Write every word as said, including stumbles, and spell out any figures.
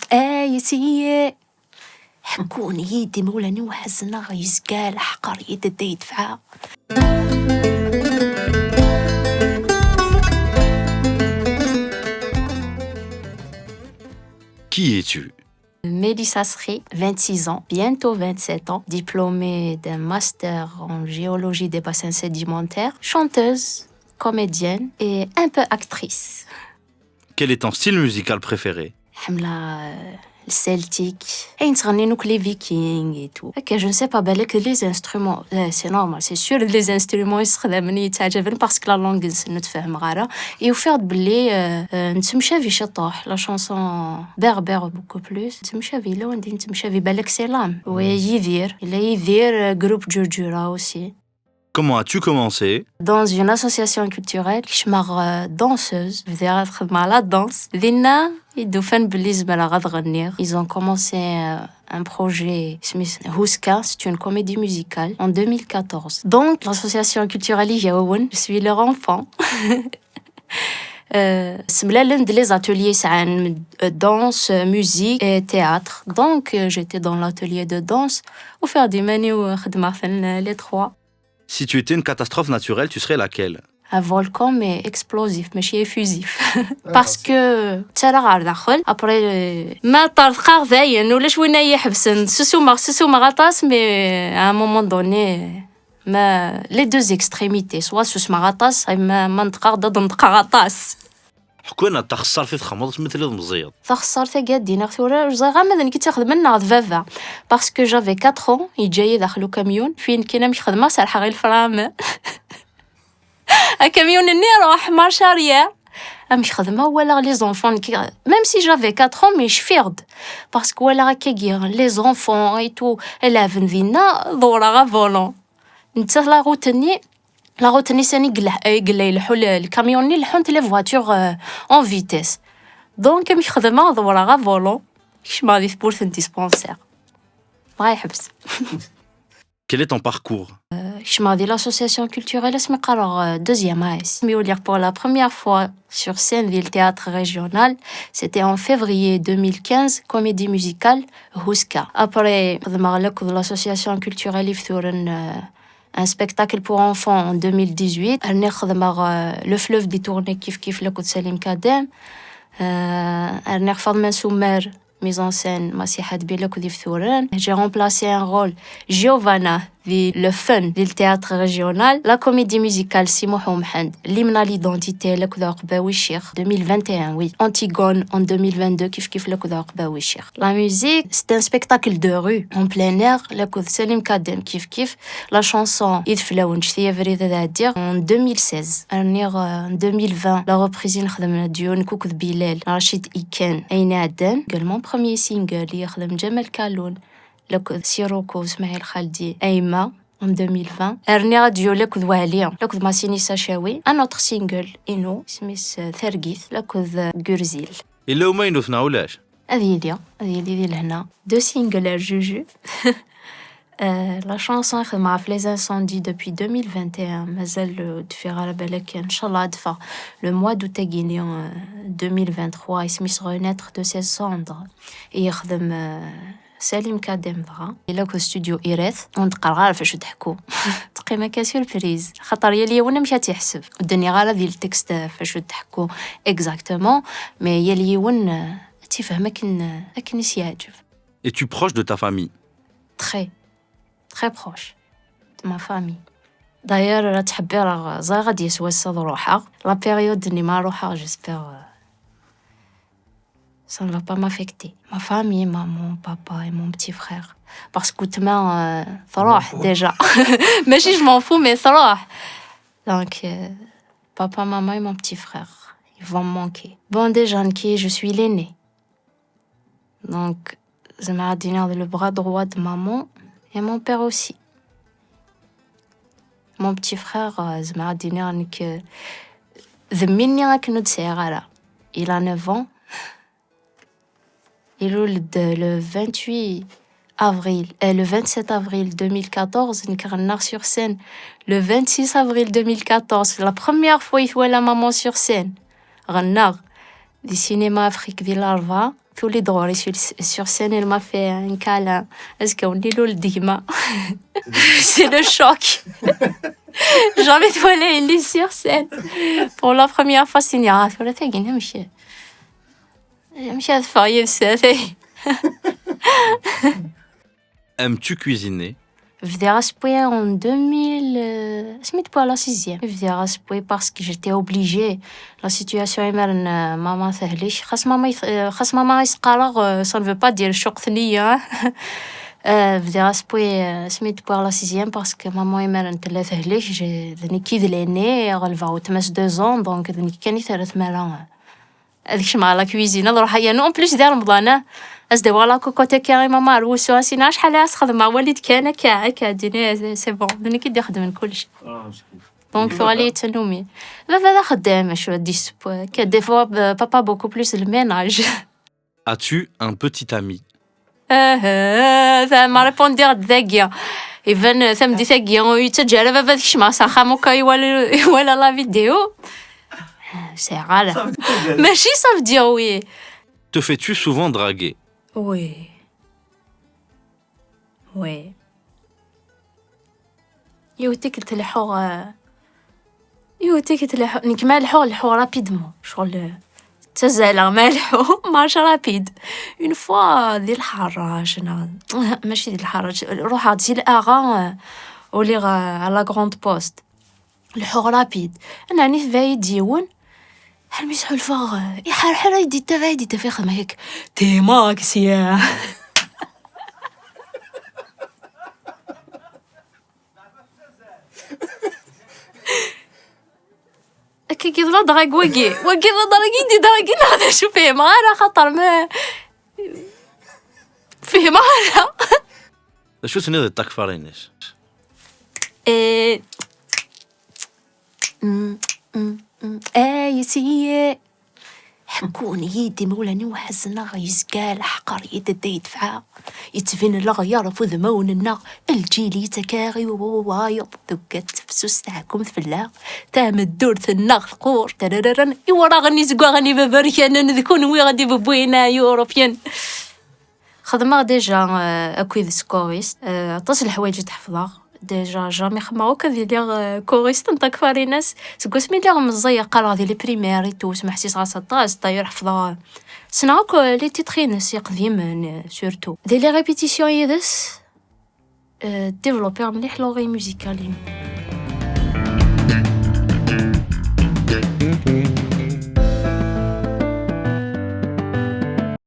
Ay, si. Ḥekkun-iyi-d imawlan-iw ḥezneɣ, yezga leḥqer yedda yedfeɛ. Qui es-tu ? Mélissa Sri, vingt-six ans, bientôt vingt-sept ans, diplômée d'un master en géologie des bassins sédimentaires, chanteuse, comédienne et un peu actrice. Quel est ton style musical préféré ? حملة السلتيك، اين تغني نوك les vikings et tout. هكا، je ne sais pas, بالك les instruments, c'est normal, c'est sûr, les instruments يستخدمني يتعجبن parce que la langue نسن نتفهم غارة. يوفيض بلي نتمشافي شطوح la chanson berbère beaucoup plus. نتمشافي لو عندي نتمشافي بالك c'est l'âme. ويدير الا يدير groupe جرجرة aussi. Comment as-tu commencé ? Dans une association culturelle, كشمغ danseuse, بديت خدمة على la danse. دينا يدوفن بلي زمرا غاد غنيغ. Ils ont commencé un projet سميت هوسكا, c'est une comédie musicale en deux mille quatorze. Donc l'association culturelle يجاوون, je suis leur enfant. سملالن د les ateliers سعان, danse, musique et théâtre. Donc j'étais dans l'atelier de danse وفي غادي ماني وخدمة les trois. Si tu étais une catastrophe naturelle, tu serais laquelle ? Un volcan, mais explosif, ماشي effusif. Parce que ترى غير داخل après ما طرقاغ داين ولاش وين يحبسن سسومغ سسومغ غطاس, mais à un moment donné ما les deux extrémités, soit سسمغ غطاس ما ما نطقغ ضد نطقغ غطاس. Ḥkun-aɣ taxessart i txedmeḍ asmi telliḍ meẓẓiyeḍ. Taxessart-agi ad d-iniɣ tura, ur ẓriɣ ama d nekk i tt-ixedmen neɣ d baba. Parce que j'avais quatre ans, yeǧǧa-yi daxel ukamyun, puis nekkin amek xedmeɣ, serḥeɣ i lefram. Akamyun-nni iruḥ, marche arrière. Amek xedmeɣ, walaɣ les enfants, nekki, même si j'avais quatre ans, mais cfiɣ-d. Parce que walaɣ akkagi les enfants et tout, laɛben dinna, ḍewreɣ à volant. Nettat la route-nni, la route-nni sani i yella ileḥḥu lkamyun-nni, leḥḥunt les voitures en vitesse. Donc amek xedmeɣ, ḍewreɣ à volant, kecmeɣ di tewwurt n dispensaire. Dɣa yeḥbes. Quel est ton parcours ? Kecmeɣ di l'association culturelle asmi qqareɣ deuxième A S. Mi uliɣ pour la première fois sur scène di le théâtre régional, c'était en février deux mille quinze, comédie musicale Houska. Après xedmeɣ akked l'association culturelle Ifturen un spectacle pour enfants en deux mille dix-huit. Rniɣ xedmeɣ Le Fleuve détourné kif kif akked Salim Kadem. Rniɣ Faḍma n Sumer, mise en scène Masiḥa Dbil akked Ifturen. J'ai remplacé un rôle Giovanna di Le Fun di le théâtre régional. La comédie musicale Si Muḥ Umḥend, L'hymne à l'identité akked Ɛuqba Wiccix, deux mille vingt et un, oui. Antigone en deux mille vingt-deux kif kif akked Ɛuqba Wiccix. La musique, c'est un spectacle de rue en plein air akked Salim Kadem kif kif. La chanson Ideflawen, Ǧǧet-iyi abrid ad ɛeddiɣ en deux mille seize. Rniɣ en deux mille vingt la reprise i nexdem duo nekk akked Bilal, Rachid Iken, Ayen iɛeddan. Également premier single i yexdem Ǧamal Kalun akked Siroko Smaɛil Xaldi, Ayma, en deux mille vingt. Rniɣ duo akked Waɛli akked Masini Sachawi. Un autre single inu, isem-is Targit, akked Gurzil. Yella umaynut neɣ ulac? Ad yili, ad yili di lehna. Deux singles ar juju. La chanson i xedmeɣ ɣef les incendies depuis deux mille vingt et un, mazal ur d-ffiɣ ara, balak ncallah ad ffɣeɣ le mois d'août-agi-ni deux mille vingt-trois, isem-is Renaître de ses cendres, i yexdem Salim Kadem dɣa. Yella akked studio Iret, ur d-qqareɣ ara ɣef acu d-ḥku. Teqqim akka surprise, xaṭer yal yiwen amek ad tt-iḥseb. Ur d-nniɣ ara di ltekst ɣef acu d-ḥku exactement, mais yal yiwen ad tt-ifhem akken, akken i s-yeɛǧeb. Es-tu proche de ta famille ? Très, très proche de ma famille. D'ailleurs, la ttḥebbireɣ, ẓriɣ ad d-yas wass ad ruḥeɣ. La période-nni ma ruḥeɣ, j'espère, ça ne va pas m'affecter. Ma famille, maman, papa et mon petit frère. Parce que weltma truḥ déjà. Mačči je m'en fous, mais truḥ. Donc papa, maman et mon petit frère, ils vont me manquer. Bon, déjà nekki, je suis l'aînée. Donc zemreɣ ad d-iniɣ le bras droit de maman et mon père aussi. Mon petit frère, zemreɣ ad d-iniɣ nekk d mmi-nni akken ur d-sɛiɣ ara. Il a neuf ans. Ilul-d le vingt-huit avril, euh, le vingt-sept avril deux mille quatorze, nekk ɣennaɣ sur scène. Le vingt-six avril deux mille quatorze, la première fois i twala maman sur scène, ɣennaɣ. di cinéma Afrique di Larva. Tuli-d ɣur-i sur, sur scène, elle m'a fait un câlin. Azekka-nni ilul-d gma. C'est le choc. Jamais twala yelli sur scène. Pour la première fois, c'est une ah, tura tagi, amek, amek ad ffeɣ yid-s, tagi. Aimes-tu cuisiner ? Bdiɣ asewwi en deux mille, euh, asmi d-wwiɣ la sixième. Bdiɣ asewwi parce que j'étais obligée. La situation imaren, euh, maman tehlek. Xas maman yet-, euh, xas maman i s-qqareɣ, euh, ça ne veut pas dire ccuq tniya. Euh, bdiɣ asewwi, euh, asmi d-wwiɣ la sixième parce que maman imaren tella tehlek. J'ai, d nekk i d l'aîné, ɣelbeɣ weltma s deux ans, donc d nekk kan i terra tmara, euh, ad kecmeɣ la cuisine, ad ruḥeɣ yernu en plus di Remḍan, ah, ad s-d-awiɣ la cocotte akka i maman ar wusu, asina acḥal ara s-xedmeɣ, wali-d kan akka, akka, dini, c'est bon, d nekk i d-ixedmen kullec. Donc tuɣal-iyi d tannumi. Baba d axeddam, acu ad d-yesseww, akka, des fois, euh, papa beaucoup plus le ménage. As-tu un petit ami ? Ah, ah, ma répondiɣ-d dagi. Iban, euh, tameddit-agi, ur yettaǧǧa ara baba ad kecmeɣ s axxam, uka iwala, iwala la vidéo. Ah, sɛiɣ ara. Mačči ça veut dire oui. Te fais-tu souvent draguer ? Oui. Oui. Yiwet tikkelt leḥḥuɣ, euh, yiwet tikkelt leḥḥuɣ, nekk ma leḥḥuɣ, leḥḥuɣ rapidement. Ccɣel, euh, ttazzaleɣ ma leḥḥuɣ, marche rapide. Une fois, di lḥeṛṛac, neɣ, mačči di lḥeṛṛac, ruḥeɣ-d si l'Ara, euh, uliɣ, euh, à la grande poste. Leḥḥuɣ rapide. Ɛni tebɛ-iyi-d yiwen. Almi sḥulfaɣ, euh, iḥerḥer ay d-ittabaɛ, ay d-ittabaɛ, xedmeɣ yakk. Timaksi. Akka i d la drague wagi. Wagi d la drague i d-drague neɣ d acu, fehmeɣ ara, xaṭer ma fehmeɣ ara. D acu tenniḍ i ṭṭakfar-ines ? Eh, mm, mm, mm. Ay, si. Ḥekkun-iyi-d imawlan-iw ḥezneɣ, yezga leḥqer yedda yedfeɛ. Yettbin leɣyar ɣef udmawen-nneɣ, lǧil yettak-aɣ i wayeḍ, tuget tefsus taɛkumt fell-aɣ, tameddurt-nneɣ teqqur, tarararan, iwraɣen izeggaɣen ibaberkanen, d kunwi ɣ d-ibewwin ay Uṛupyen. Xedmeɣ déjà, euh, akked choriste, euh, aṭas n leḥwayeǧ i d-ḥefḍeɣ. Déjà, jamais xemmeɣ akk ad iliɣ, euh, choriste n ṭakfarinas. Seg wasmi lliɣ meẓẓiyeɣ, qqareɣ di les primaires et tout, smeḥsiseɣ-as aṭas. D'ailleurs, ḥefḍeɣ, euh, ssneɣ akk, euh, les titres-ines iqdimen, euh, surtout. Di les répétitions yid-s, euh, développiɣ mliḥ l'oreille musicale-inu.